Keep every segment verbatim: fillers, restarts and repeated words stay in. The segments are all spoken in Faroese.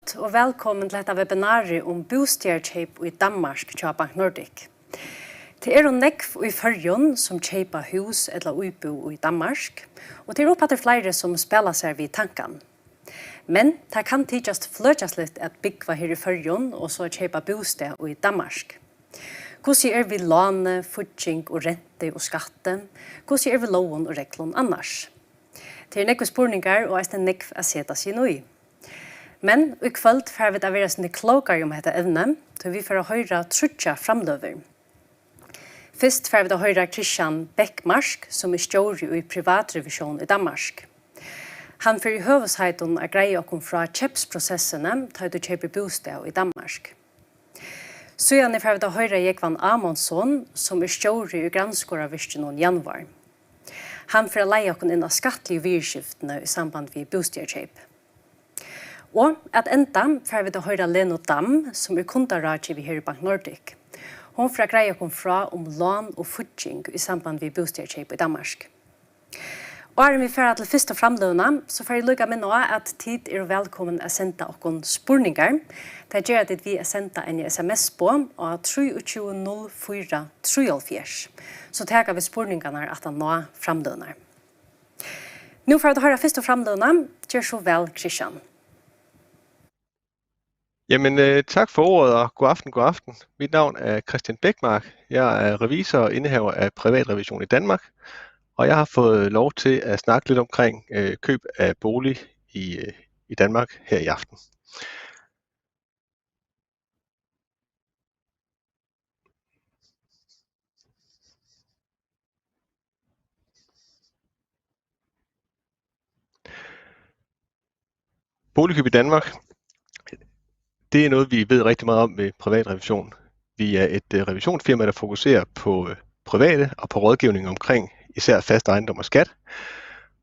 kvøld og vælkomin til hetta webinarið um bústaðarkeyp í Danmark hjá Bank Nordik. Tað eru nógv í Føroyum, sum keypa hús ella íbúð í Danmark, og tað eru uppaftur fleiri, sum spæla sær við tankan. Men tað kann tykjast fløkjasligt at búgva her í Føroyum og so keypa bústað í Danmark. Hvussu er við láni, fígging og rentu og skatti? Hvussu er við lógum og reglum annars? Tað eru nógvir spurningar og eisini nógv at seta seg inn í. Men í kvøld fara vit at vera eitt sindur klókari um hetta evnið, tí vit fara at hoyra tríggjar framløgur. Fyrst fara vit at hoyra Christian Bechmarsk, sum er stjóri í Privatrevision í Danmark. Hann fer í høvuðsheitum at greiða okkum frá keypsprosessini, tá ið tú keypir bústað í Danmark. Síðani fara vit at hoyra Jógvan Amonsson, sum er stjóri í Grannskoðararvirkinum Janvár. Hann fer at leiða okkum inn á skattligu viðurskiftini í samband við bústaðarkeyp. Og at enda fara vit at hoyra Lenu Dam, sum er kundaráðgevi her í Bank Nordik. Hon fer at greiða okkum frá um lán og fígging í samband við bústaðarkeyp í Danmark. Áðrenn vit fara til fyrstu framløguna, so fari eg líka at minna á, at tit eru vælkomin at senda okkum spurningar. Tað gera tit við at senda eini S M S-boð á trýogtjúgu null fýra trýoghálvfjerðs. So taka vit spurningarnar aftan á framløgurnar. Nú fara vit at hoyra fyrstu framløguna. Ger so væl, Christian. Jamen, øh, tak for ordet, og god aften, god aften. Mit navn er Christian Bechmark. Jeg er revisor og indehaver af Privatrevision i Danmark, og jeg har fået lov til at snakke lidt omkring øh, køb af bolig i, øh, i Danmark her i aften. Boligkøb i Danmark, det er noget, vi ved rigtig meget om ved Privatrevision. Vi er et øh, revisionsfirma, der fokuserer på øh, private og på rådgivning omkring især fast ejendom og skat.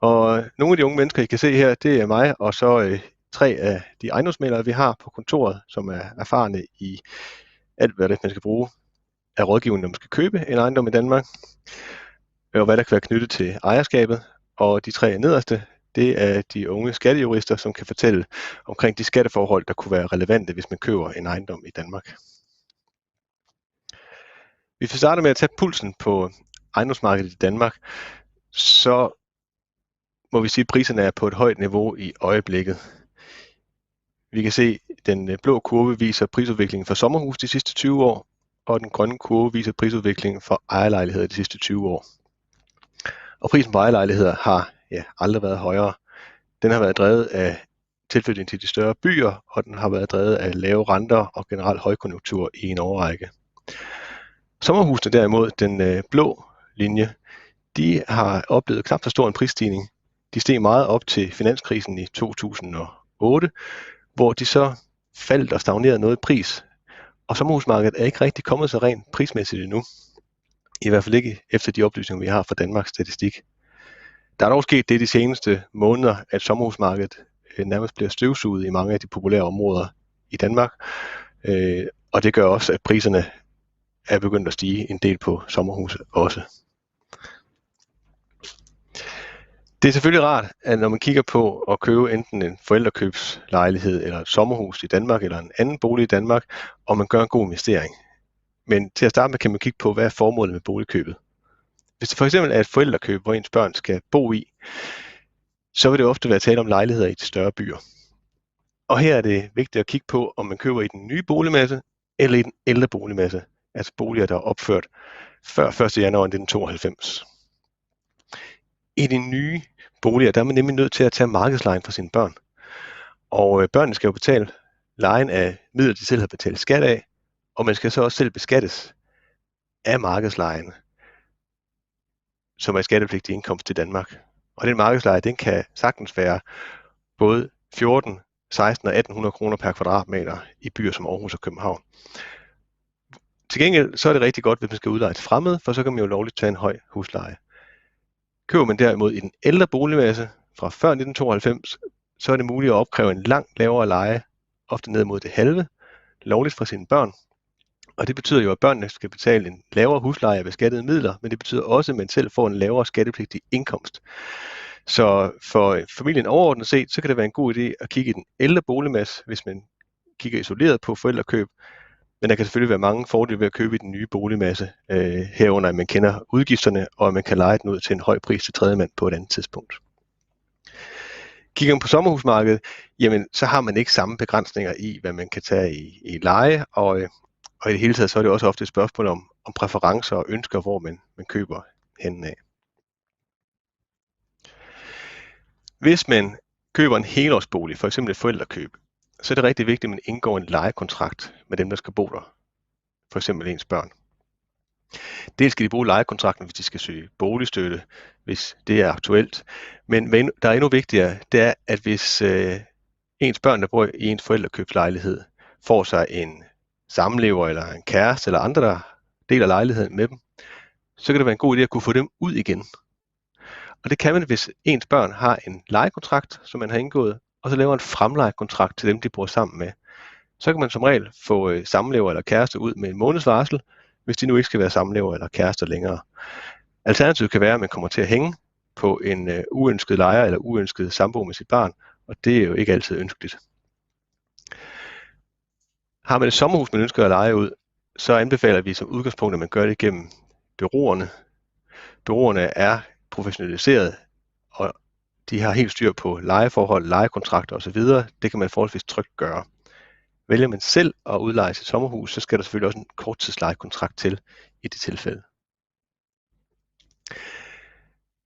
Og nogle af de unge mennesker, I kan se her, det er mig, og så øh, tre af de ejendomsmæglere, vi har på kontoret, som er erfarne i alt, hvad det man skal bruge af rådgivning, når man skal købe en ejendom i Danmark, og hvad der kan være knyttet til ejerskabet. Og de tre nederste, det er de unge skattejurister, som kan fortælle omkring de skatteforhold, der kunne være relevante, hvis man køber en ejendom i Danmark. Hvis vi starter med at tage pulsen på ejendomsmarkedet i Danmark, så må vi sige, at priserne er på et højt niveau i øjeblikket. Vi kan se, at den øh, blå kurve viser prisudviklingen for sommerhus de sidste tyve år, og den grønne kurve viser prisudviklingen for ejerlejligheder de sidste tyve år. Og prisen på ejerlejligheder har ja, aldrig været højere. Den har været drevet af tilflytning til de større byer, og den har været drevet af lave renter og generelt højkonjunktur i en årrække. Sommerhusene derimod, den øh, blå linje, de har oplevet knap så stor en prisstigning. De steg meget op til finanskrisen i to tusind og otte, hvor de så faldt og stagnerede noget i pris. Og sommerhusmarkedet er ikke rigtig kommet sig rent prismæssigt endnu. I hvert fald ikke efter de oplysninger, vi har fra Danmarks Statistik. Der er dog sket det de seneste måneder, at sommerhusmarkedet øh, nærmest bliver støvsuget i mange af de populære områder i Danmark. Øh, og det gør også, at priserne er begyndt at stige en del på sommerhuse også. Det er selvfølgelig rart, at når man kigger på at købe enten en forældrekøbslejlighed eller et sommerhus i Danmark eller en anden bolig i Danmark, og man gør en god investering. Men til at starte med kan man kigge på, hvad er formålet med boligkøbet. Hvis det for eksempel er et forældrekøb, hvor ens børn skal bo i, så vil det ofte være tale om lejligheder i de større byer. Og her er det vigtigt at kigge på, om man køber i den nye boligmasse eller i den ældre boligmasse, altså boliger, der er opført før første januar nitten tooghalvfems. I de nye boliger, der er man nemlig nødt til at tage markedslejen fra sine børn. Og øh, børnene skal jo betale lejen af midler, de selv har betalt skat af, og man skal så også selv beskattes af markedslejen, som er skattepligtig indkomst til Danmark. Og den markedsleje, den kan sagtens være både fjorten, seksten og atten hundrede kroner per kvadratmeter i byer som Aarhus og København. Til gengæld så er det rigtig godt, hvis man skal udleje til fremmede, for så kan man jo lovligt tage en høj husleje. Køber man derimod i den ældre boligmasse fra før nitten tooghalvfems, så er det muligt at opkræve en langt lavere leje, ofte ned mod det halve, lovligt fra sine børn. Og det betyder jo, at børnene skal betale en lavere husleje af beskattede midler, men det betyder også, at man selv får en lavere skattepligtig indkomst. Så for familien overordnet set, så kan det være en god idé at kigge i den ældre boligmasse, hvis man kigger isoleret på forældrekøb, men der kan selvfølgelig være mange fordele ved at købe i den nye boligmasse, øh, herunder at man kender udgifterne, og at man kan leje den ud til en høj pris til tredjemand på et andet tidspunkt. Kigger man på sommerhusmarkedet, jamen så har man ikke samme begrænsninger i, hvad man kan tage i, i leje, og, øh, og i det hele taget så er det også ofte et spørgsmål om, om præferencer og ønsker, hvor man, man køber henne af. Hvis man køber en helårsbolig, for eksempel et forældrekøb, så er det rigtig vigtigt, at man indgår en lejekontrakt med dem, der skal bo der, for eksempel ens børn. Dels skal de bruge lejekontrakten, hvis de skal søge boligstøtte, hvis det er aktuelt. Men hvad endnu- der er endnu vigtigere, det er, at hvis øh, ens børn, der bor i ens forældrekøbslejlighed, får sig en samlever eller en kæreste eller andre, der deler lejligheden med dem, så kan det være en god idé at kunne få dem ud igen. Og det kan man, hvis ens børn har en lejekontrakt, som man har indgået, og så laver en fremlejekontrakt til dem, de bor sammen med. Så kan man som regel få øh, samlever eller kæreste ud med en måneds varsel, hvis de nu ikke skal være samlever eller kærester længere. Alternativet kan være, at man kommer til at hænge på en øh, uønsket lejer eller uønsket sambo med sit barn, og det er jo ikke altid ønskeligt. Har man et sommerhus, man ønsker at leje ud, så anbefaler vi som udgangspunkt, at man gør det gennem bureauerne. Bureauerne er professionaliseret, og de har helt styr på lejeforhold, lejekontrakter osv. Det kan man forholdsvis trygt gøre. Vælger man selv at udleje sit sommerhus, så skal der selvfølgelig også en korttidslejekontrakt til i det tilfælde.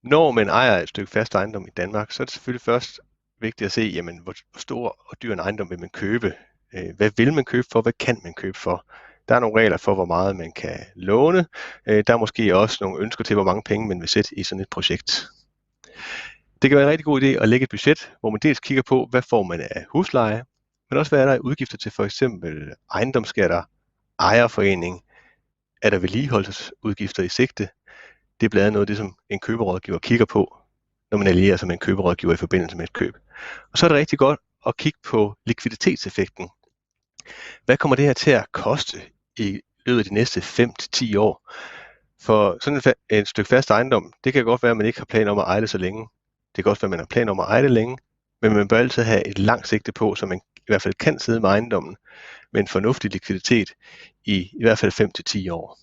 Når man ejer et stykke fast ejendom i Danmark, så er det selvfølgelig først vigtigt at se, jamen, hvor stor og dyr en ejendom vil man købe. Øh, hvad vil man købe for? Hvad kan man købe for? Der er nogle regler for, hvor meget man kan låne. Øh, der er måske også nogle ønsker til, hvor mange penge man vil sætte i sådan et projekt. Det kan være en rigtig god idé at lægge et budget, hvor man dels kigger på, hvad får man af husleje, men også hvad er der af udgifter til for eksempel ejendomsskatter, ejerforening, er der vedligeholdelsesudgifter i sigte. Det er blandt andet noget af det, som en køberådgiver kigger på, når man allierer sig med en køberådgiver i forbindelse med et køb. Og så er det rigtig godt at kigge på likviditetseffekten. Hvad kommer det her til at koste i løbet af de næste fem til ti år? For sådan et, fa- et stykke fast ejendom, det kan godt være, at man ikke har planer om at eje det så længe. Det kan også være, at man har planer om at eje det længe, men man bør altid have et langt sigte på, så man i hvert fald kan sidde med ejendommen med en fornuftig likviditet i i hvert fald fem til ti år.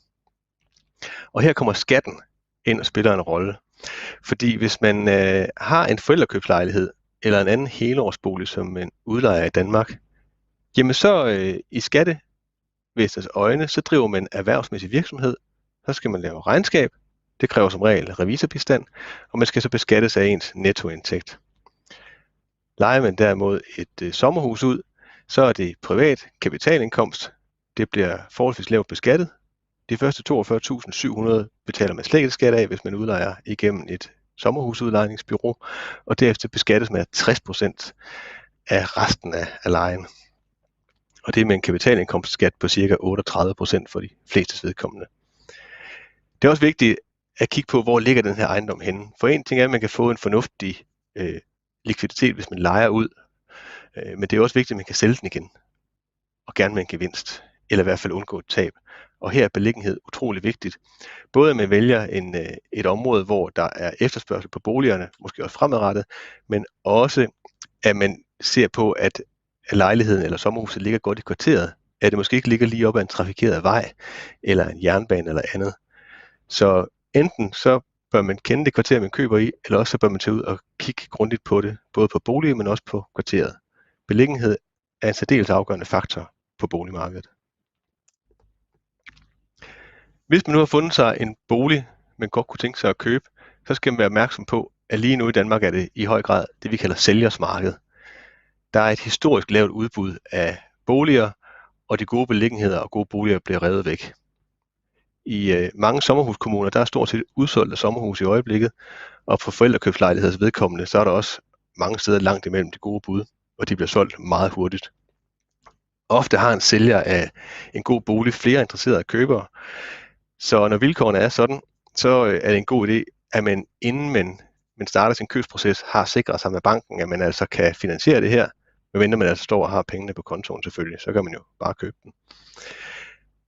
Og her kommer skatten ind og spiller en rolle. Fordi hvis man øh, har en forældrekøbslejlighed eller en anden helårsbolig, som man udlejer i Danmark, jamen så øh, i skattevæsenets øjne, så driver man erhvervsmæssig virksomhed. Så skal man lave regnskab. Det kræver som regel revisorbistand, og man skal så beskattes af ens nettoindtægt. Lejer man derimod et øh, sommerhus ud, så er det privat kapitalindkomst. Det bliver forholdsvis lavt beskattet. De første toogfyrre tusind syv hundrede betaler man slet ikke skat af, hvis man udlejer igennem et sommerhusudlejningsbureau, og derefter beskattes man af tres procent af resten af, af lejen. Og det er med en kapitalindkomstskat på cirka otteogtredive procent for de fleste vedkommende. Det er også vigtigt at kigge på, hvor ligger den her ejendom henne. For en ting er, at man kan få en fornuftig øh, likviditet, hvis man lejer ud, øh, men det er også vigtigt, at man kan sælge den igen og gerne med en gevinst, eller i hvert fald undgå et tab. Og her er beliggenhed utrolig vigtigt. Både at man vælger en, øh, et område, hvor der er efterspørgsel på boligerne, måske også fremadrettet, men også at man ser på, at lejligheden eller sommerhuset ligger godt i kvarteret, at det måske ikke ligger lige op ad en trafikeret vej, eller en jernbane eller andet. Så enten så bør man kende det kvarter, man køber i, eller også så bør man tage ud og kigge grundigt på det, både på boligen, men også på kvarteret. Beliggenhed er en særdeles afgørende faktor på boligmarkedet. Hvis man nu har fundet sig en bolig, man godt kunne tænke sig at købe, så skal man være opmærksom på, at lige nu i Danmark er det i høj grad det, vi kalder sælgers marked. Der er et historisk lavt udbud af boliger, og de gode beliggenheder og gode boliger bliver revet væk. I øh, mange sommerhuskommuner, der er stort set udsolgt af sommerhus i øjeblikket, og for forældrekøbslejligheders vedkommende, så er der også mange steder langt imellem de gode bud, og de bliver solgt meget hurtigt. Ofte har en sælger af en god bolig flere interesserede købere, så når vilkårene er sådan, så øh, er det en god idé, at man inden man, man starter sin købsproces, har sikret sig med banken, at man altså kan finansiere det her, medmindre man altså står og har pengene på kontoen selvfølgelig, så kan man jo bare købe den.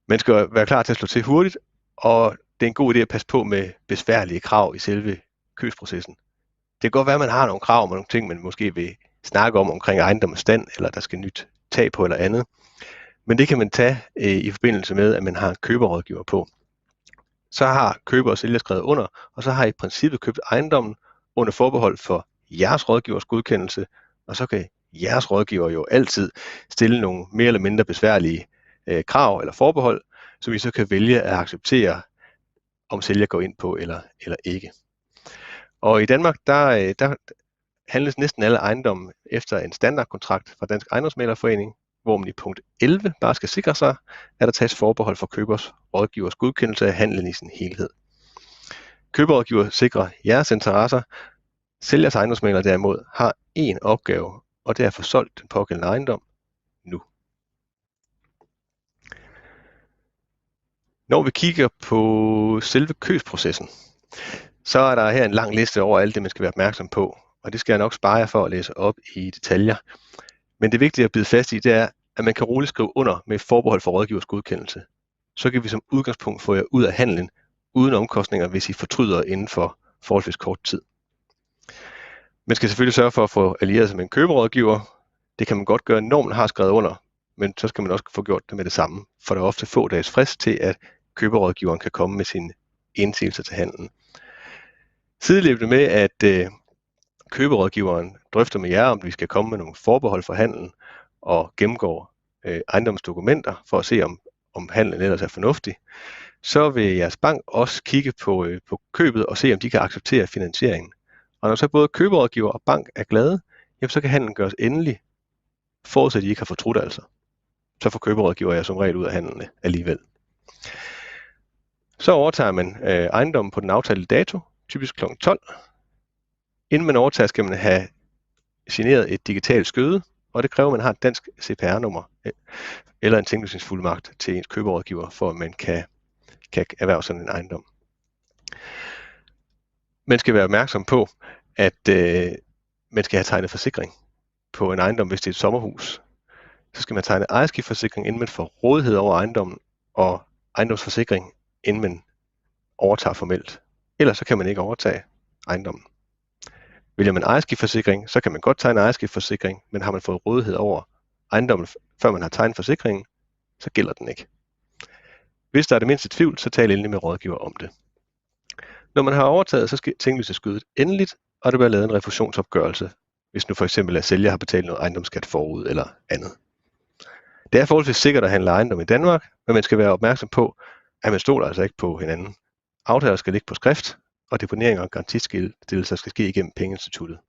Man skal være klar til at slå til hurtigt, og det er en god idé at passe på med besværlige krav i selve købsprocessen. Det kan godt være, at man har nogle krav og nogle ting, man måske vil snakke om omkring ejendommens stand, eller der skal nyt tag på eller andet. Men det kan man tage øh, i forbindelse med, at man har en køberrådgiver på. Så har køber og sælger skrevet under, og så har I i princippet købt ejendommen under forbehold for jeres rådgivers godkendelse, og så kan jeres rådgiver jo altid stille nogle mere eller mindre besværlige øh, krav eller forbehold, som I så kan vælge at acceptere, om sælger går ind på eller, eller ikke. Og i Danmark, der, øh, der handles næsten alle ejendomme efter en standardkontrakt fra Dansk Ejendomsmæglerforening, hvor man i punkt elleve bare skal sikre sig, at der tages forbehold for købers rådgivers godkendelse af handlen i sin helhed. Køberrådgiver sikrer jeres interesser. Sælgers ejendomsmægler derimod har én opgave, og det er at få solgt den pågældende ejendom nu. Når vi kigger på selve købsprocessen, så er der her en lang liste over alt det, man skal være opmærksom på, og det skal jeg nok spare jer for at læse op i detaljer. Men det vigtige at bide fast i, det er, at man kan roligt skrive under med forbehold for rådgivers godkendelse. Så kan vi som udgangspunkt få jer ud af handlen uden omkostninger, hvis I fortryder inden for forholdsvis kort tid. Man skal selvfølgelig sørge for at få allieret sig med en køberrådgiver. Det kan man godt gøre, når man har skrevet under, men så skal man også få gjort det med det samme, for der er ofte få dages frist til, at køberrådgiveren kan komme med sine indsigelser til handlen. Sideløbende med, at øh, køberrådgiveren drøfter med jer, om vi skal komme med nogle forbehold for handlen og gennemgå øh, ejendomsdokumenter for at se, om, om handlen ellers er fornuftig, så vil jeres bank også kigge på, øh, på købet og se, om de kan acceptere finansieringen. Og når så både køberrådgiver og bank er glade, jamen så kan handlen gøres endelig, forudsat I ikke har fortrudt altså. Så får køberrådgiver jer som regel ud af handlene alligevel. Så overtager man øh, ejendommen på den aftalte dato, typisk klokken tolv. Inden man overtager, skal man have signeret et digitalt skøde, og det kræver, at man har et dansk C P R-nummer øh, eller en tinglysningsfuldmagt til ens køberrådgiver, for at man kan, kan erhverve sådan en ejendom. Man skal være opmærksom på, at øh, man skal have tegnet forsikring på en ejendom, hvis det er et sommerhus. Så skal man tegne ejerskifteforsikring, inden man får rådighed over ejendommen, og ejendomsforsikring, inden man overtager formelt. Ellers så kan man ikke overtage ejendommen. Vælger man ejerskifteforsikring, så kan man godt tegne ejerskifteforsikring, men har man fået rådighed over ejendommen, før man har tegnet forsikringen, så gælder den ikke. Hvis der er det mindste tvivl, så tal endelig med rådgiver om det. Når man har overtaget, så skal tinglyses skødet endeligt, og der bliver lavet en refusionsopgørelse, hvis nu for eksempel at sælger har betalt noget ejendomsskat forud eller andet. Det er forholdsvis sikkert at handle ejendom i Danmark, men man skal være opmærksom på, at man stoler altså ikke på hinanden. Aftaler skal ligge på skrift, og deponering og garantistillelser skal ske igennem pengeinstituttet.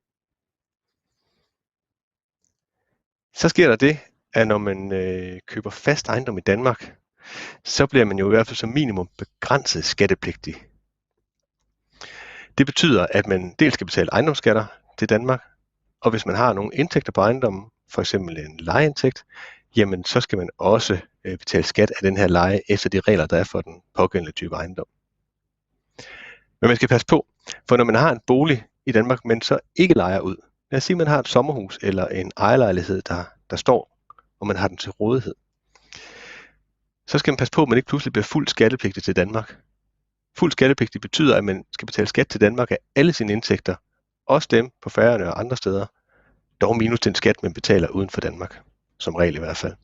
Så sker der det, at når man øh, køber fast ejendom i Danmark, så bliver man jo i hvert fald som minimum begrænset skattepligtig. Det betyder, at man dels skal betale ejendomsskatter til Danmark, og hvis man har nogle indtægter på ejendommen, for eksempel en lejeindtægt, jamen så skal man også øh, betale skat af den her leje efter de regler, der er for den pågældende type ejendom. Men man skal passe på, for når man har en bolig i Danmark, men så ikke lejer ud, lad os sige, at man har et sommerhus eller en ejerlejlighed, der, der står, og man har den til rådighed, så skal man passe på, at man ikke pludselig bliver fuldt skattepligtig til Danmark. Fuldt skattepligtig betyder, at man skal betale skat til Danmark af alle sine indtægter, også dem på Færøerne og andre steder, dog minus den skat, man betaler uden for Danmark, som regel i hvert fald.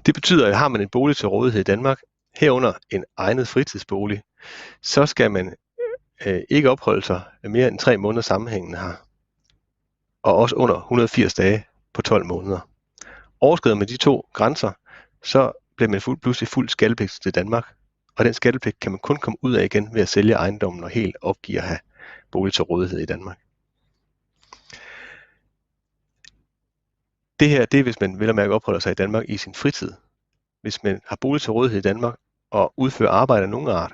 Det betyder, at har man en bolig til rådighed i Danmark, herunder en egnet fritidsbolig, så skal man øh, ikke opholde sig mere end tre måneder sammenhængende her, og også under hundrede og firs dage på tolv måneder. Overskrider man de to grænser, så bliver man fuld, pludselig fuldt skattepligtig til Danmark, og den skattepligt kan man kun komme ud af igen ved at sælge ejendommen og helt opgive at have bolig til rådighed i Danmark. Det her, det er, hvis man vel at mærke opholder sig i Danmark i sin fritid. Hvis man har bolig til rådighed i Danmark og udfører arbejde af nogen art,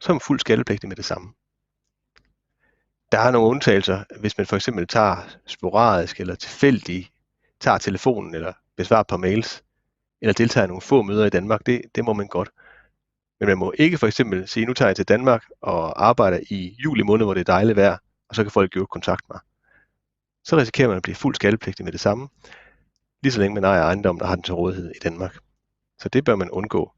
så er man fuldt skattepligtig med det samme. Der er nogle undtagelser, hvis man for eksempel tager sporadisk eller tilfældigt, tager telefonen eller besvarer et par mails, eller deltager i nogle få møder i Danmark, det, det må man godt. Men man må ikke for eksempel sige, nu tager jeg til Danmark og arbejder i juli måned, hvor det er dejligt vejr, og så kan folk jo kontakte mig. Så risikerer man at blive fuldt skattepligtig med det samme, lige så længe man ejer ejendommen og har den til rådighed i Danmark. Så det bør man undgå.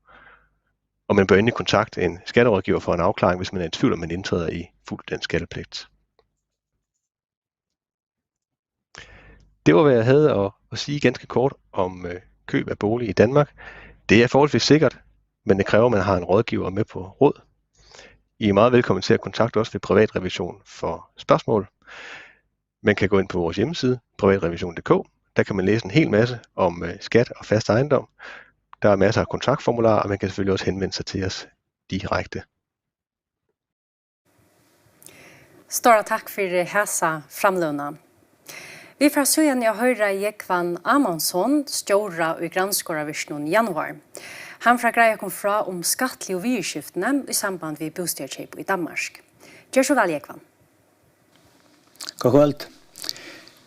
Og man bør endelig kontakte en skatterådgiver for en afklaring, hvis man er i tvivl, om man indtræder i fuld dansk skattepligt. Det var, hvad jeg havde at, at sige ganske kort om øh, køb af bolig i Danmark. Det er forholdsvis sikkert, men det kræver, at man har en rådgiver med på råd. I er meget velkommen til at kontakte os ved privatrevision for spørgsmål. Man kan gå ind på vores hjemmeside, privatrevision punktum d k. Der kan man læse en hel masse om øh, skat og fast ejendom. Der er masser af kontaktformularer, og man kan selvfølgelig også henvende sig til os direkte. Stóra takk fyri hasa framløguna. Vit fara síðani at hoyra Jógvan Amonsson, stjóra í Grannskoðararvirkinum Janúar. Hann fer at greiða okkum frá um skattligu viðurskiftini í samband við bústaðarkeyp í Danmark. Ger so væl, Jógvan. Gott kvøld.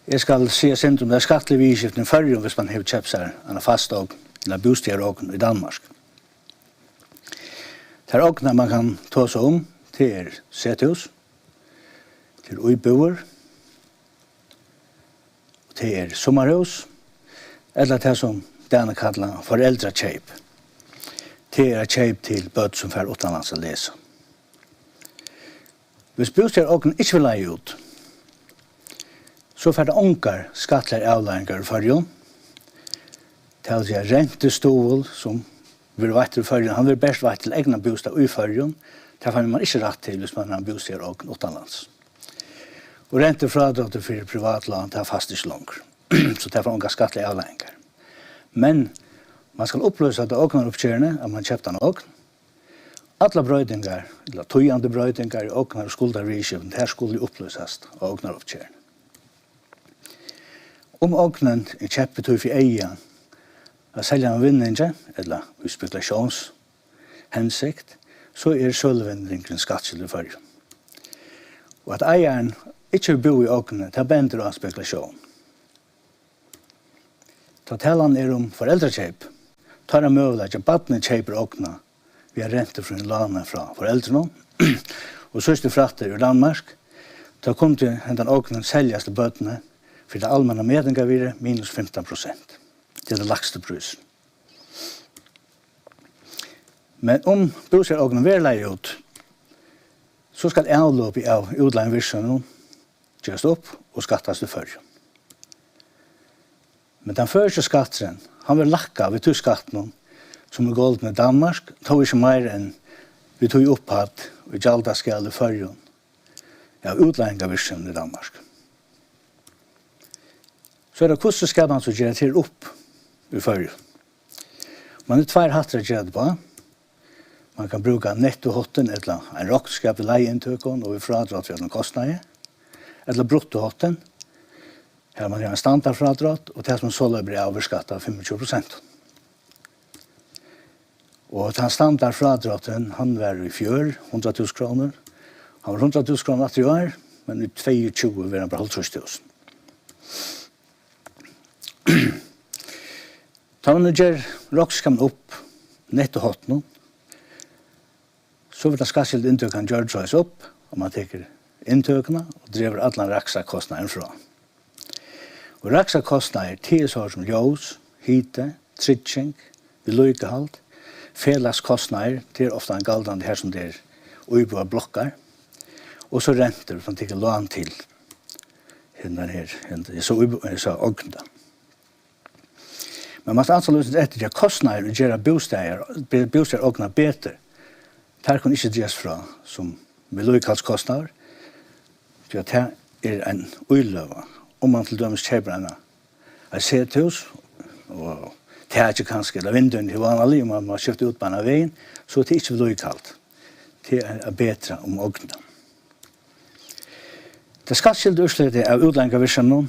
Eg skal siga eitt sindur um tey skattligu viðurskiftini í Føroyum, viss mann hevur keypt sær eina fasta ogn, ella bústaðarogn í Danmark. Tær ognir, man kann tosa um, tað er sethús, tað er íbúðir, tað er summarhús, ella tað, sum Danir kalla forældrakeyp. Tað er eitt keyp til børn, sum fara uttanlands at lesa. Viss bústaðarognin ikki verður leigd út, so fær tað ongar skattligar avleiðingar í Føroyum. Tað vil siga, rentustuðul, sum verður veittur í Føroyum, hann verður bert veittur til egnan bústað í Føroyum. Tað fær mann ikki rætt til, viss mann hevur eina bústaðarogn uttanlands. Og rentufrádráttur fyri privatlán, tað fæst ikki longur. So tað fær ongar skattligar avleiðingar. Men mann skal upplýsa tað á ognaruppgerðini, at mann keypti eina ogn. Allar broytingar, ella týðandi broytingar í ognar- og skuldarviðurskiftum, tær skulu upplýsast á ognaruppgerðini. Um ognin er keypt við tí fyri eyga at selja við vinningi ella í spekulatiónshensikt, so er søluvinningurin skattskyldur í Føroyum. Og at eigarin ikki hevur búð í ognini, tað bendir á spekulatión. Tá talan er um foreldrakeyp, tá er ein møguleiki, at barnið keypir ognina við ein rentufríum láni frá foreldrunum, og síðst í frætti úr Danmark, tá kundi hendan ognin seljast til børnini fyri tað almenna metingarvirði minus fimtan prosent. Tað er tann lægsti prísurin. Men um bústaðarognin verður leigd út, so skal avlopið av útleigan virksemi gerast upp og skattast í Føroyum. Men tann føroyski skatturin, hann verður lækkaður við tí skattinum, sum er goldin í Danmark, tó ikki meira enn við tí upphædd, ið gjaldast skal í Føroyum av útleigingarvirkseminum í Danmark. So er tað, hvussu skal mann so gera tað her upp í Føroyum? Mann hevur tveir hættir at gera tað uppá. Mann kann brúka nettoháttin ella ein roknskap við leiðinntøkum og við frádrátt fyri øllum kostnaði, ella bruttoháttin, har mann hevur ein standardfrádrátt, og tað, sum soleiðis verður avbeskatað, fimmogtjúgu prosent. Og tann standardfrádrátturin, hann var í fjør hundrað túsund krónur. Hann var hundrað túsund krónur aftur í ár, men í tveyogtjúgu verður hann bara hálvtrýss túsund. Tá mann nú ger roknskapin upp, nettoháttinum, so verður tann skattskylda inntøkan gjørd soleiðis upp, at mann tekur inntøkuna og dregur allan rakstrarkostnaðin frá. Og rakstrarkostnaðir, tað er so sum ljós, hiti, trygging, viðlíkahald, felagskostnaðir, tað er ofta ein galdandi har, sum tað er íbúðarblokkar, og so rentur, sum tekur lán til hendan her, hendan, so íbú-, so ognina. Men mann skal ansa lítið eftir, at kostnaðir at gera bústaðar, be-, bústaðarognar betur, tær kunnu ikki dragast frá sum viðlíkahaldskostnaðir, tí at tað er ein íløga. Um mann til dømis keypir eina, eitt sethús, og takið kanska, ella vindeyguni eru vánalig, og mann má skifta út beinanvegin, so er tað ikki viðlíkahald. Tað er at betra um ognina. Tað skattskylda úrslitið av útleigingarvirkseminum,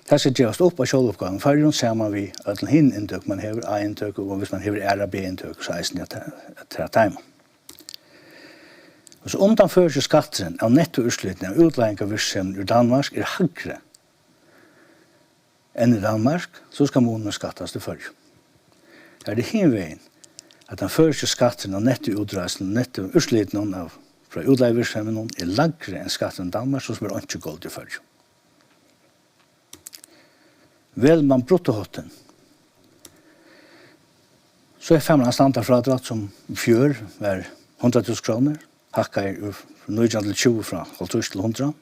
tað skal gerast upp á sjálvuppgávum í Føroyum saman við øllum hinum inntøkum, mann hevur, A-inntøku, og viss mann hevur aðrar B-inntøkur, so eisini at, at, at teimum. Og so um tann føroyski skatturin av nettoúrslitini av útleigingarvirkseminum úr Danmark er hægri enn í Danmark, so skal munurin skattast í Føroyum. Er tað hin vegin, at tann føroyski skatturin á nettoútreiðsluni, nettoúrslitinum av, frá útleigavirkseminum er lægri enn skatturin í Danmark, so sum er einki goldið í Føroyum. Velur mann bruttoháttin, so fær mann ein standardfrádrátt, sum í fjør var hundrað túsund krónur, hækkaði úr nítjan til tjúgu, frá hálvtrýss til hundrað.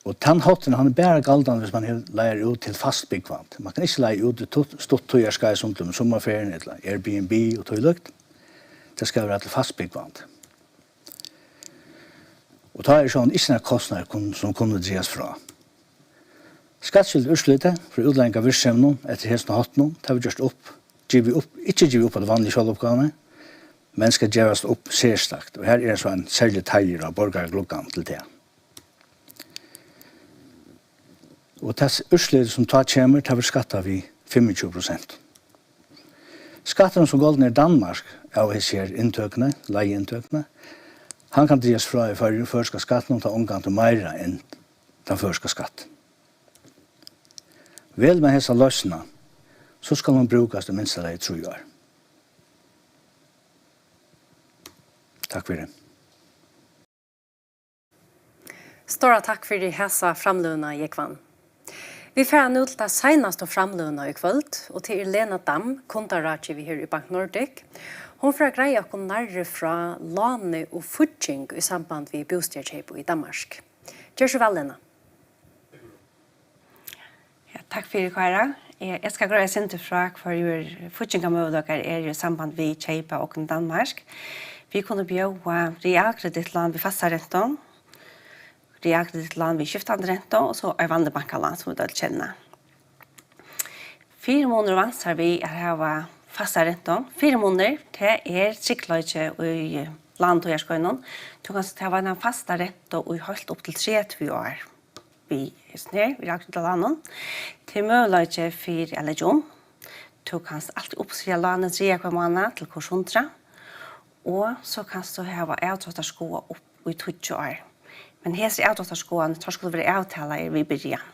Og tann hátturin, hann er bara galdandi, hvis man hevur, leigar út til fastbúgvandi. Man kann ikki leiga út í tut-, stutt tíðarskeið, sum til summarferiuna ella Airbnb og tílíkt. Tað skal vera til fastbúgvandi. Og tá er sjálvandi ikki nakar kostnaður, kun-, sum kunnu dragast frá. Skattskylda úrslitið fyri útlendingavirkseminum eftir hesum háttunum, tað verður gjørt upp, givið upp, ikki givið upp á vanligu sjálvuppgávuni, men skal gerast upp serstakt. Og her er so ein serlig teigur á borgaraglugganum til tað. Og tað s-, úrslitið, sum tá kemur, tað verður skattað við fimmogtjúgu prosent. Skatturin, sum goldin er í Danmark av hesi her inntøkuni, leigiinntøkuni, hann kann dragast frá í Føroyum, føroyska skattinum, tá ongantíð meira enn tann føroyska skattin. Velur man hesa loysnina, so skal hon brúkast í minsta lagi trý ár. Takk fyri. Stóra takk fyri hasa framløguna, Jógvan. Vit fara nú til ta seinastu framløguna í kvøld, og tað er Lena Dam, kundaráðgevi her í Bank Nordic. Hon fer at greiða okkum nærri frá láni og fígging í samband við bústaðarkeyp í Danmark. Ger so væl, Lena. Ja, takk fyri, Kára. Eg, eg skal greiða eitt sindur frá, hvørjir fíggingarmøguleikar eru í samband við keyp av ogn í Danmark. Vit kunnu bjóða realkredittlán við fasta rentu, realkredittlán við skiftandi rentu og so eitt vanligt bankalán, sum vit øll kenna. Fyrimunur og vansar við at hava fasta rentu. Fyrimunur, tað er tryggleiki í lánatíðarskeiðnum. Tú kanst hava eina fasta rentu í heilt upp til tretivu ár við hesum her, við realkreditlánum. Tað er møguleiki fyri at leggja um. Tú kanst altíð uppsiga lánið triðja hvønn mánað til kurs hundrað. Og so kanst tú hava avdráttarskuða upp í tíggju ár. Men hesir avdráttarskuðarnir, teir skulu vera avtalaðir við byrjan.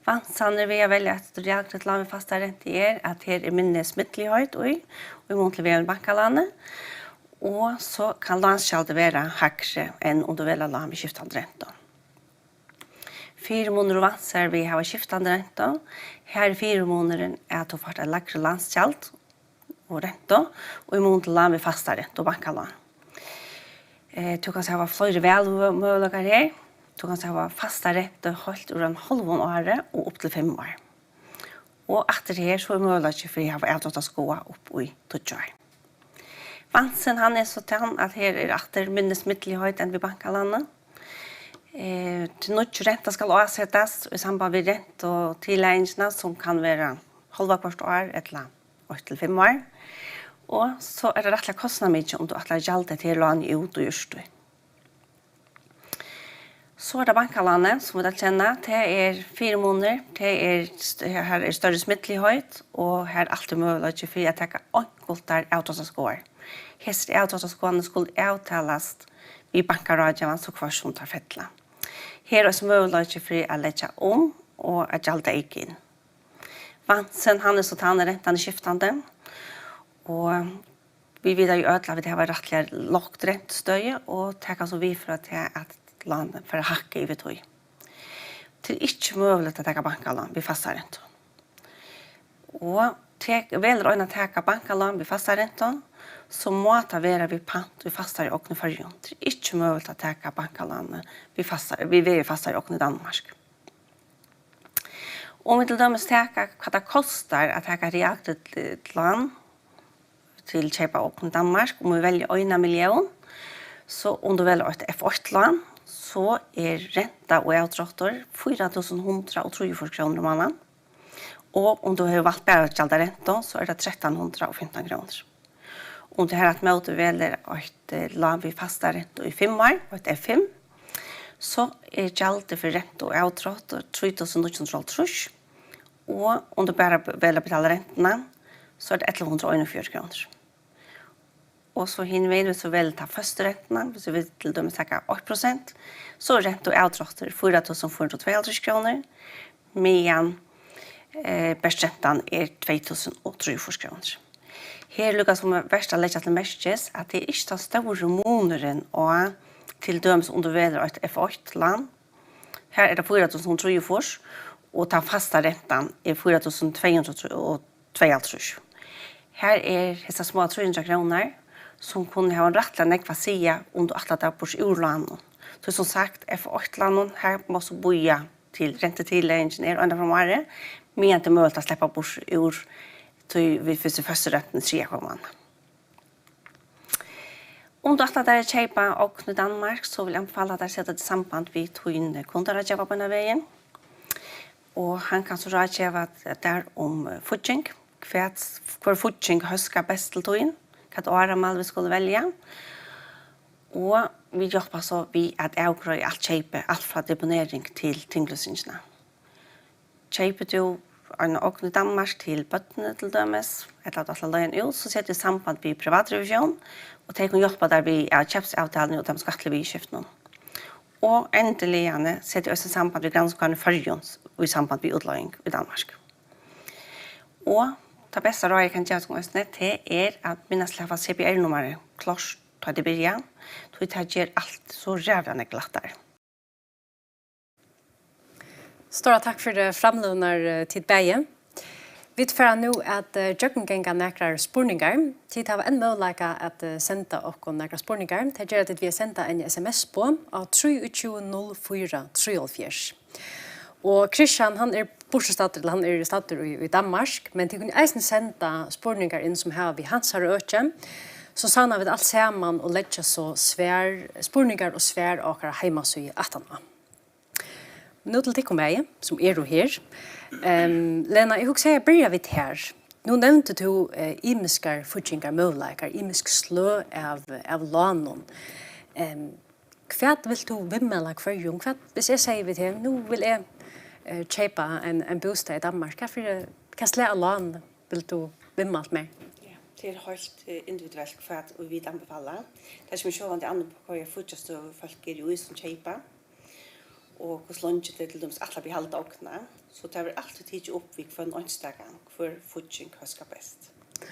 Vansarnir við at velja eitt realkreditlán við fasta rentu er, at her er minni smidligheit í, í mun til vanligt bankalán, og so kann lánsgjaldið vera hægri enn um tú velur lán við skiftandi rentu. Fyrimunur og vansar við at hava skiftandi rentu. Her er fyrimunurin, at tú fært eitt lægri lánsgjald og rentu, og í mun til lán við fasta rentu og bankalán. Eh, tú kanst hava fleiri valmøguleikar her. Tú kanst hava fasta rentu heilt úr einum hálvum ári og upp til fimm ár. Og aftur her, so er møguleiki fyri at hava avdráttarskuða upp í tíggju ár. Vansin, hann er so tann, at her er aftur minni smidligheit enn við bankalánum. Eh, tí nýggj renta skal ásetast í samband við rentutilagingina, sum kann vera hálva hvørt ár ella eitt til fimm ár. Og so er tað rættiliga kostnaðarmikið, um tú ætlar at gjalda hetta her lánið út í úrtíð. So er tað bankalánið, sum vit øll kenna. Tað er fyrimunur, tað er st-, her er størri smidligheit, og her er altíð møguleiki fyri at taka einkultar avdráttarskuðar. Hesir avdráttarskuðarnir skulu avtalast við bankaráðgevan, so hvørt sum teir fella. Her er eisini møguleiki fyri at leggja um og at gjalda eyka inn. Vansin, hann er so tann, at rentan er skiftandi, og vit vita jú øll, at vit hava rættiliga lágt rentustøði, og tað kann so viðføra til, at lánið fer at hækka yvir tíð. Tað er ikki møguligt at taka bankalán við fasta rentu. Og tek, velur ein at taka bankalán við fasta rentu, so má tað vera við pant í fastari ogn í Føroyum. Tað er ikki møguligt at taka bankalán við fasta, við veði í fastari ogn í Danmark. Um vit til dømis taka, hvat tað kostar at taka realkreditlán til keyp av ogn í Danmark, um vit velja eina millión, so um tú velur eitt F eitt-lán, so er renta og avdráttur fýra túsund hundrað og trýogfýrs krónur um mánaðin. Og um tú hevur valt bara at gjalda rentu, so er tað trettan hundrað og fimtan krónur. Um tú harafturímóti velur eitt, eh, lán við fasta rentu í fimm ár, eitt F fimm, so er gjaldið fyri rentu og avdrátt trý túsund níggju hundrað og hálvtrýss, og um tú bara b-, velur at betala rentuna, so er tað ellivu hundrað og einogfjøruti krónur. Og so hin vegin, viss tú velur ta føstu rentuna, viss tú vilt til dømis taka eitt prosent, so er rentu og avdráttur fýra túsund fýra hundrað og tveyoghálvtrýss krónur, meðan, eh, bert rentan er tvey túsund og trýogfýrs krónur. Her er líka sum vert at leggja til merkis, at tað er ikki tann stóri munurin á, til dømis um tú velur eitt F eitt-lán. Har er tað fýra túsund og trýogfýrs, og tann fasta rentan er fýra túsund tvey hundrað og tveyoghálvtrýss. Har er hesar smáu trý hundrað krónur, sum kunnu hava rættiliga nógv at siga, um tú ætlar tær burtur úr lánum. So sum sagt, F eitt-lánum, har mást tú bíða til rentutilleggingin er eina ferð um árið, meðan tað er møguligt at sleppa burtur úr tí við fyrstu føsturentuni triðja hvønn mánað. Um tú ætlar tær at keypa ogn í Danmark, so vil eg anbefala tær at seta teg í samband við tín kundaráðgeva beinan vegin. Og hann kann so ráðgeva tær um, eh, fígging, hvat, hvør fígging hóskar best til tín, hvat áramal vit skulu velja. Og vit hjálpa so við at avgreiða alt keypið, alt frá deponering til tinglýsingina. Keypir tú eina ogn í Danmark til børnini til dømis, ella at ætla at leiga hana út, so set tú í samband við Privatrevision, og tey kunnu hjálpa tær við av keypsavtaluni og teimum skattligu viðurskiftunum. Og endiliga, set tú eisini í samband við Grannskoðaran í Føroyum í samband við útleiging í Danmark. Og tað besta ráðið eg kann geva tykkum eisini, tað er at minnast til at hava C P R-nummarið klárt, tá tit byrja, tí tað ger alt so ræðuliga nógv lættari. Stóra takk fyri framløgurnar, eh, tit bæði. Vit fara nú at, eh, gjøgnumganga nakrar spurningar. Tit hava enn møguleika at, eh, senda okkum nakrar spurningar. Tað gera tit við at senda ein S M S-boð á trýogtjúgu null fýra trýoghálvfjerðs. Og Kristian, hann er burturstaddur, ella hann er staddur í, í Danmark, men tit kunnu eisini senda spurningar inn sum hava við hansara øki. So savna vit alt saman og leggja so svar, spurningar og svar á okkara heimasíðu aftaná. Nú til tykkum bæði, sum eru her. Ehm, Lena, eg hugsaði at byrja við tær. Nú nevndi tú, eh, ymiskar fíggingarmøguleikar, ymisk sløg av, av lánum. Ehm, hvat vilt tú viðmæla hvørjum? Hvat, hvis eg sigi við teg, nú vil eg, eh, keypa ein, ein bústað í Danmark, hvat fyri, hvat slag av lán vilt tú viðmælt mær? Ja, tað er heilt, eh, individuelt, hvat vit anbefala. Tað kemur sjálvandi an upp á, hvørja fíggjarstøðu fólk eru í, sum keypa, og hvussu leingi tey til dømis ætla at viðhalda ognina. So tað verður altíð tikið upp við hvønn einstakan, hvør fígging hóskar best.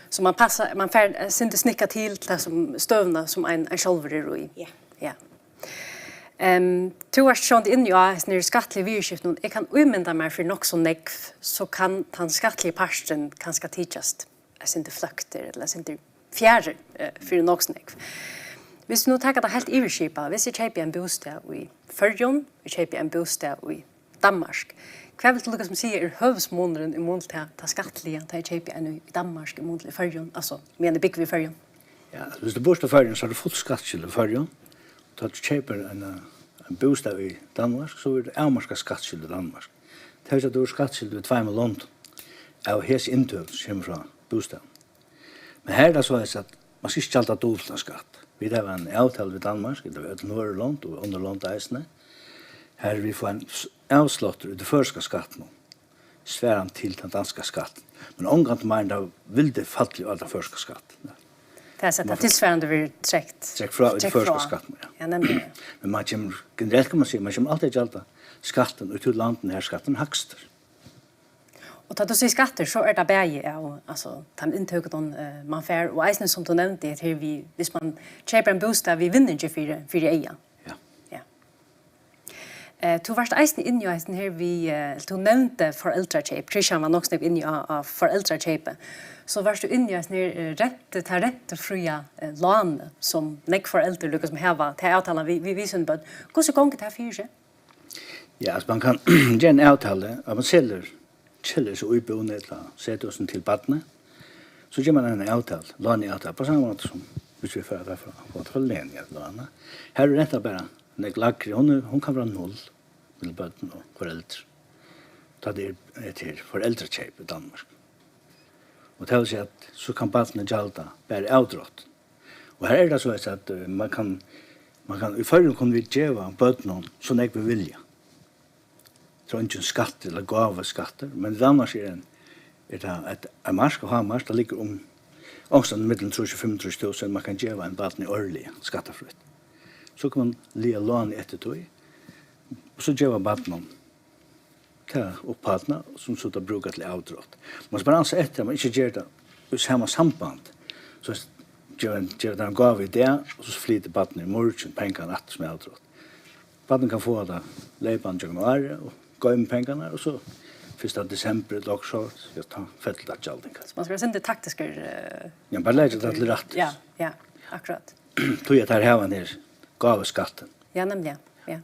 So man passar, man fær, eh, sindur snikkað til tað sum, støðuna sum ein, ein sjálvur er í. Ja. Ja. Ehm, tú ert sjálvandi inni á hesum her skattligu viðurskiftunum. Eg kann ímynda mær fyri nokk so nógv, so kann tann skattligi parturin kanska tykjast eitt sindur fløktur ella eitt sindur fjarri, eh, fyri nokk so nógv. Hvis tú nú taka tað heilt yvirskipað, hvis eg keypi ein bústað í Føroyum, eg keypi ein bústað í Danmark, hvat vilt tú líka sum siga er høvuðsmunurin í mun til tað, tað skattliga, tá eg keypi ein í Danmark í mun til í Føroyum, altso, meðan eg búgvi í Føroyum? Ja, altso, hvis tú býrt í Føroyum, so er tú fult skattskyldur í Føroyum. Tá tú keypir ein, eh, ein bústað í Danmark, so er tú avmarkað skattskyldur í Danmark. Tað vil siga, at tú ert skattskyldur í tveimum londum av hesi inntøku, sum kemur frá bústaðnum. Men her er tað soleiðis, at man skal ikki gjalda dupultan skatt. Vit hava eina avtalu við Danmark, ella við øll Norðurlond og onnur lond eisini, har vit fáa ein s-, avsláttur í tí føroyska skattinum, svarandi til tann danska skattin. Men ongantíð meir enn tað vildi fallið á tann føroyska skattin. Tað er sett, at tilsvarandi verður trekt, trekt frá í trekt føroyska frá skattinum, ja. Ja, nemliga. Men man kemur, generelt kann man siga, man kemur altíð at gjalda skattin í tí landinum, har skatturin er hægstur. Og tá tú sigur skattur, so er tað bæði av, altso, tann inntøkunum, eh, man fær, og eisini sum tú nevndi, at her við, hvis man keypir ein bústað við vinningi fyri, fyri eyga. Ja. Ja. Eh, tú vart eisini inni á hesum her við, eh, tú nevndi foreldrakeyp. Kristian var nokk so nógv inni á, á foreldrakeypið. So vart tú inni á hesum her, eh, rentu, tað rentufría, eh, lánið, sum nógv foreldur líka sum hava, tað avtalan við, við, við síni børn. Hvussu gongur tað fyri seg? Ja, altso, man kann gera eina avtalu, at man selur, selur so íbúðina ella sethúsini til barnið. So ger man eina avtalu, lánaavtalu, á sama máta sum hvis vit fara at fáa, fáa til lán ella annað. Har er rentan bara nógv lægri, hon er, hon kann vera null millum børn og foreldur. Tá tað er, hetta er foreldrakeyp í Danmark. Og tað vil siga, at so kann barnið gjalda bara avdrátt. Og her er tað soleiðis, at, eh, man kann, man kann, í Føroyum kunnu vit geva børnum so nógv vit vilja. Tað er eingin skattur ella gávuskattur, men í Danmark er ein, er tað eitt, eitt mark, og hámark, tað liggur um onkustaðni millum trýss og fimmogtrýss túsund, man kann geva einum barni árliga, skattafrítt. So kann man laga lán eftir tí, og so geva barninum ta upphæddina, sum so tað brúkar til avdrátt. Man skal bara ansa eftir, at man ikki ger tað í sama samband. So ger ein, ger ein gávu í dag, og so flytur barnið í morgin pengarnar aftur sum avdrátt. Barnið kann fáa tað leypandi gjøgnum árið og goyma pengarnar, og so fyrsta desembur ella okkurt so, ja, tá fellur tað gjaldið. So man skal vera sindur taktiskur, eh, Ja, bara leggja tað til rættis. Ja, ja, akkurát. Tí at her hava vit gávuskattin. Ja, nemliga. Ja.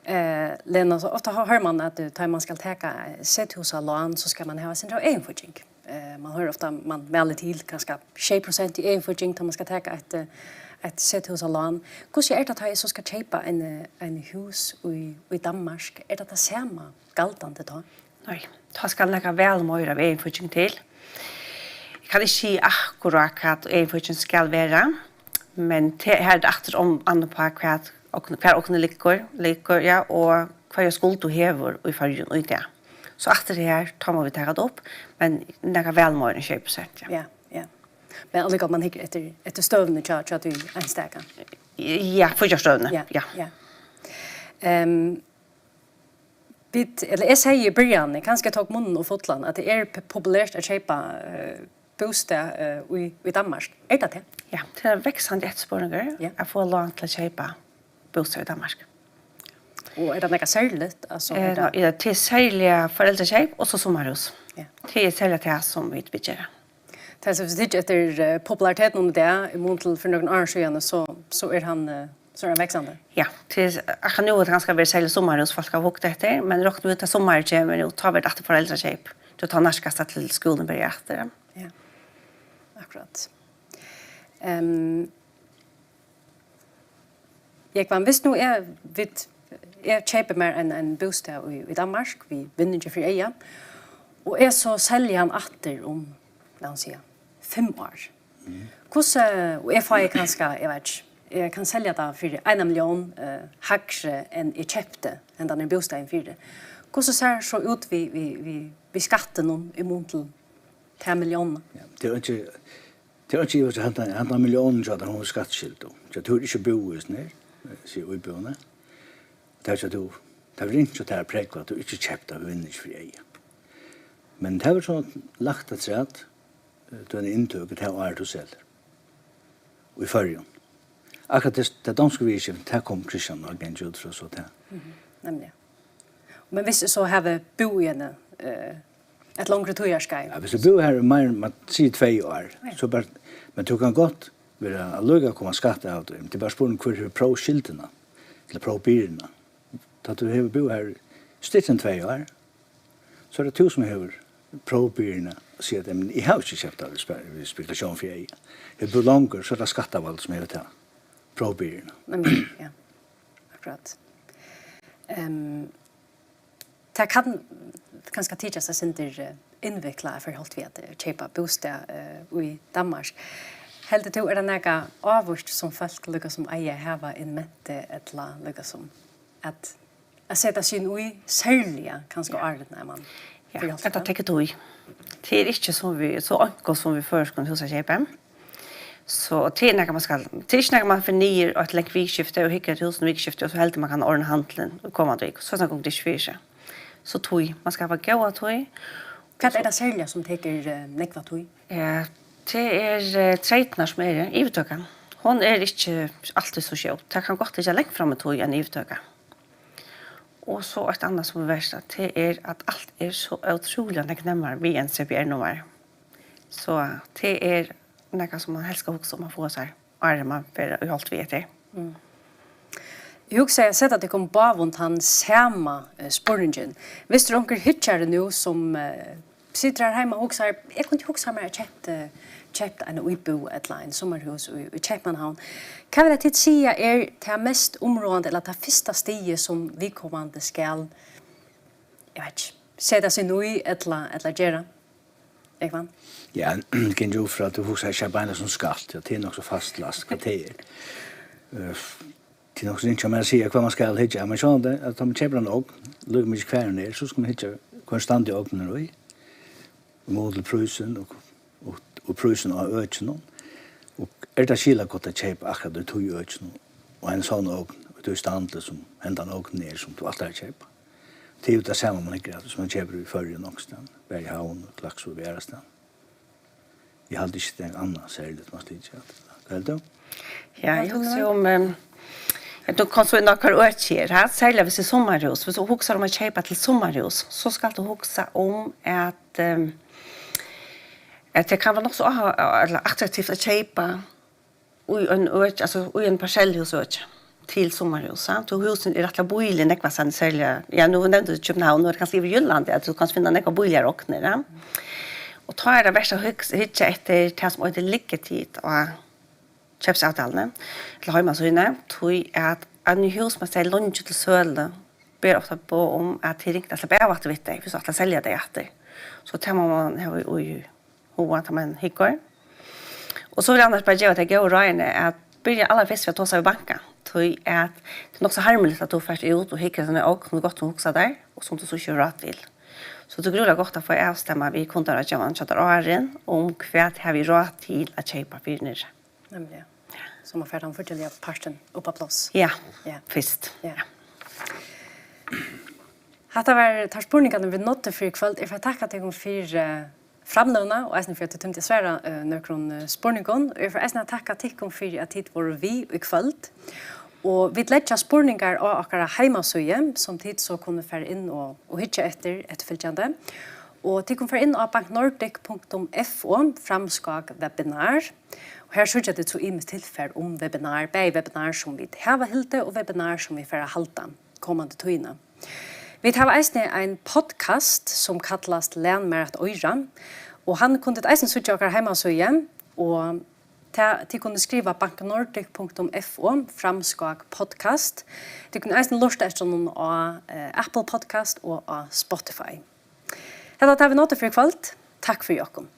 Eh, Lena, so ofta hø-, høyrir man at, eh, tá man skal taka, eh, sethúsalán, so skal man hava sindur av eginfígging. Eh, man høyrir ofta, man mælir til kanska sjey prosent í eginfígging, tá man skal taka eitt, eh, eitt sethúsalán. Hvussu er tað, tá eg so skal keypa ein, eh, ein hús í, í Danmark? Er tað tað sama galdandi tá? Nei, tá skal nakað væl meira av eginfígging til. Eg kann ikki siga akkurát, hvat eginfígging skal vera, men te-, her er tað aftur um, annað uppá, hvat okn-, hvar oknið liggur, liggur, ja, og hvørja skuld tú hevur í Føroyum í dag. So aftur her, tá má vit taka tað upp, men nakað væl meira enn sjey prosent, ja. Ja, ja. Men allíkavæl, man hyggur eftir, eftir støðuni hjá, hjá tí einstaka. Ja, fíggjarstøðuni, ja, ja. Ja. Ehm, vit, ella eg segði í byrjanini, kanska eg tók munnin ov fullan, at tað er p-, populert at keypa, eh, bústað, eh, í, í Danmark. Er tað tað? Ja, tað er vaksandi eftirspurningur, ja, at fáa lán til at keypa bústað í Danmark. Og er tað nakað serligt? Altso, er Eh, tað ja, tað er serliga foreldrakeyp og so summarhús. Ja. Tað er serliga tað sum vit byggja. Tað er, so viss vit hyggja eftir, eh, populariteten um tað, í mun til fyri nøkrum árum síðani, so, so er hann, eh, so er hann vaksandi. Ja, til, akkurát nú er tað kanska verið serliga summarhús, fólk hava hugt eftir, men rokna vit at summarið kemur, og tá verður aftur foreldrakeyp. Tí tá nærkast tað til skúlin byrjar aftur. Ja, akkurát. Ehm, Jógvan, viss nú eg, vit, eg keypi mær ein, ein bústað í, í Danmark við vinningi fyri eyga, og eg so selji hann aftur um, lat okkum siga, fimm ár. Mhm. Hvussu, og eg fái kanska, eg veit ikki, eg kann selja tað fyri eina millión, eh, hægri enn eg keypti hendan bústaðin fyri. Hvussu sær so út við, við, við, við skattinum í mun til ta milliónina? Ja, tað er ikki, tað er ikki, eg veit, handa, handa milliónin hjá tær, hon er skattskyld, og tað, tú hevur ikki búð í hesum her, eh, sigur íbúðini. Tað er ikki, at tú, tað er ikki, at tað er prógvað, at tú ikki keypti av vinningi fyri eyga. Men tað er so lagt afturat, eh, tú hevur inntøku, tað ár tú selur. Í Føroyum. Akkurát tað, tað donsku viðurskiftið, tað kom Christian og Agent út frá, so tað. Mhm, nemliga. Men viss eg so havi búð í henni, eh, eitt longri tíðarskeið. Ja, viss tú búði her í meir, man sigur tvey ár, ja, so bara, men tú kann gott vera allíkavæl koma skatt av tí. Tað er bara spurning, hvør hevur próvskylduna, ella próvbyrðina. Tá tú hevur búð her styttri enn tvey ár, so er tað tú sum hevur próvbyrðina og sigur at, "Men eg havi ikki keypt av við spe-, við spekulatión fyri eyga." Hevur búð longur, so er tað skattavald sum hevur tað. Próvbyrðina. Men, ja, akkurát. Ehm, tað kann kanska tykjast eitt sindur, eh, innviklað at forhalda við at, eh, keypa bústað, eh, í Danmark. Heldur tú, er tað nakað ávíst sum fólk líka sum eiga at hava in mente, ella líka sum at, at seta seg inn í serliga, kanska, ja, áðrenn at man Ja, forhalda hetta við? Tekur tíð. Tað er ikki sum við, so enkelt sum við føroyskum húsakeypi. So tað er nakað man skal, tað er ikki nakað man fer niður á eitt langt vikuskifti og hyggur eftir húsum vikuskifti, og so heldur man kann ordna handilin og koma til viku. So snakka um tað ikki fyri seg. So tíð, man skal hava góða tíð. Hvat er tað serliga sum tekur, eh, nógva tíð? Ja, tað er, eh, treytirnar sum eru, yvirtøkan. Hon er ikki altíð so skjót. Tað kann gott liggja langt fram í tíð, ein yvirtøka. Og so eitt annað sum er verst, at tað er, at alt er so ótrúliga nógv nemmari við ein C P R-nummari. So tað er nakað sum man helst skal hugsa um at fáa sær, áðrenn man fer í holt við eftir. Mm. Eg hugsaði at seta tykkum báðum tann sama, eh, spurningin. Viss tað er onkur hyggjari nú sum, eh, situr her heima og hugsar, "Eg kundi hugsað mær at keypt, eh, keypt eina íbúð ella eitt summarhús í, í Keypmannahavn." Hvat vilja tit siga er tað mest umráðandi, ella tað fyrsta stigið sum viðkomandi skal, eg veit ikki, seta seg inn í ella, ella gera? Jógvan? Ja, eg kann jú frá at tú hugsar ikki beinleiðis um skatt, ja, tað er nokk so fastlagt, hvat tað er. Eh, Tað er nokk so ringt hjá mær at siga, hvat man skal hyggja, men sjálvandi, at tá man keypir eina ogn, líka mikið hvar hon er, so skal man hyggja, hvønn stand í ognin er í, í mun til prísin og, og, og prísin á økinum. Og er tað skilagott at keypa akkurát í tí økinum, og ein sånn ogn, í tí standi sum hendan ognin er, sum tú ætlar at keypa? Tað er jú tað sama man hyggur at, sum man keypir í Føroyum onkustaðni, bæði í Havn og Klaksvík og aðrastaðni. Eg haldi ikki, tað er annað serligt, man skal hyggja at. Hvat heldur tú? Ja, eg hugsi um, ehm, at tú kanst so inn á hvar øki er, ha? Serliga viss tað er summarhús. Viss tú hugsar um at keypa til summarhús, so skalt tú hugsa um at, ehm, at tað kann vera nokk so á-, ella attraktivt at keypa í ein øki, altso í ein parsellhúsøki. til summarhús, ja. Tí húsini eru rættiliga bílig, nógvastaðni, serliga, ja, nú nevndi tú København, nú er tað kanska yvir Jylland, at tú kanst finna nógvar bíligar ognir, ja. Og tá er tað vert at hugsa, hyggja eftir tað, sum eitur liggetid á keypsavtaluni, ella heimasíðuni, tí at eini hús, man sær leingi til sølu, ber ofta boð um, at tað er ringt at sleppa av aftur við tey, viss tú ætlar at selja tey aftur. So tað má man hava í, í huga, tá man hyggur. Og so vil eg annars bara geva tey góðu ráðini at byrja allarfyrst við at tosa við bankan, tí at tað er nokk so harmiligt, at tú fert út og hyggur eftir eini ogn, sum tú gott kundi hugsað tær, og sum tú so ikki hevur ráð til. So tað er gríðarliga gott at fáa avstemma við kundaráðgevaran hjá tær áðrenn, um hvat havi eg ráð til at keypa fyri niðri. Nemliga. So man fær tann fíggjarliga partin upp á pláss. Ja, ja, fyrst. Ja. Hatta var teir spurningarnir, vit náddu fyri í kvøld. Eg fari at takka tykkum fyri, eh, framløguna, og eisini fyri, at tit tímdu at svara, eh, nøkrum, eh, spurningum. Og eg fari eisini at takka tykkum fyri, at tit vóru við í kvøld. Og vit leggja spurningar á okkara heimasíðu, sum tit so kunnu fara inn og, og hyggja eftir, eftirfylgjandi. Og tit kunnu fara inn á banknordic punktum f o framskák webinar. Og her síggja tit so ymisk tilfar um webinar, bæði webinar, sum vit hava hildið, og webinar, sum vit fara at halda komandi tíðina. Vit hava eisini ein podcast, sum kallast Læn mær at oyra, og hann kunnu tit eisini síggja á okkara heimasíðu, og ta, tit kunnu skriva banknordic punktum f o framskák podcast. Tit kunnu eisini lurta eftir honum á, eh, Apple Podcast og á Spotify. Hetta var tað, vit náddu fyri í kvøld. Takk fyri okkum.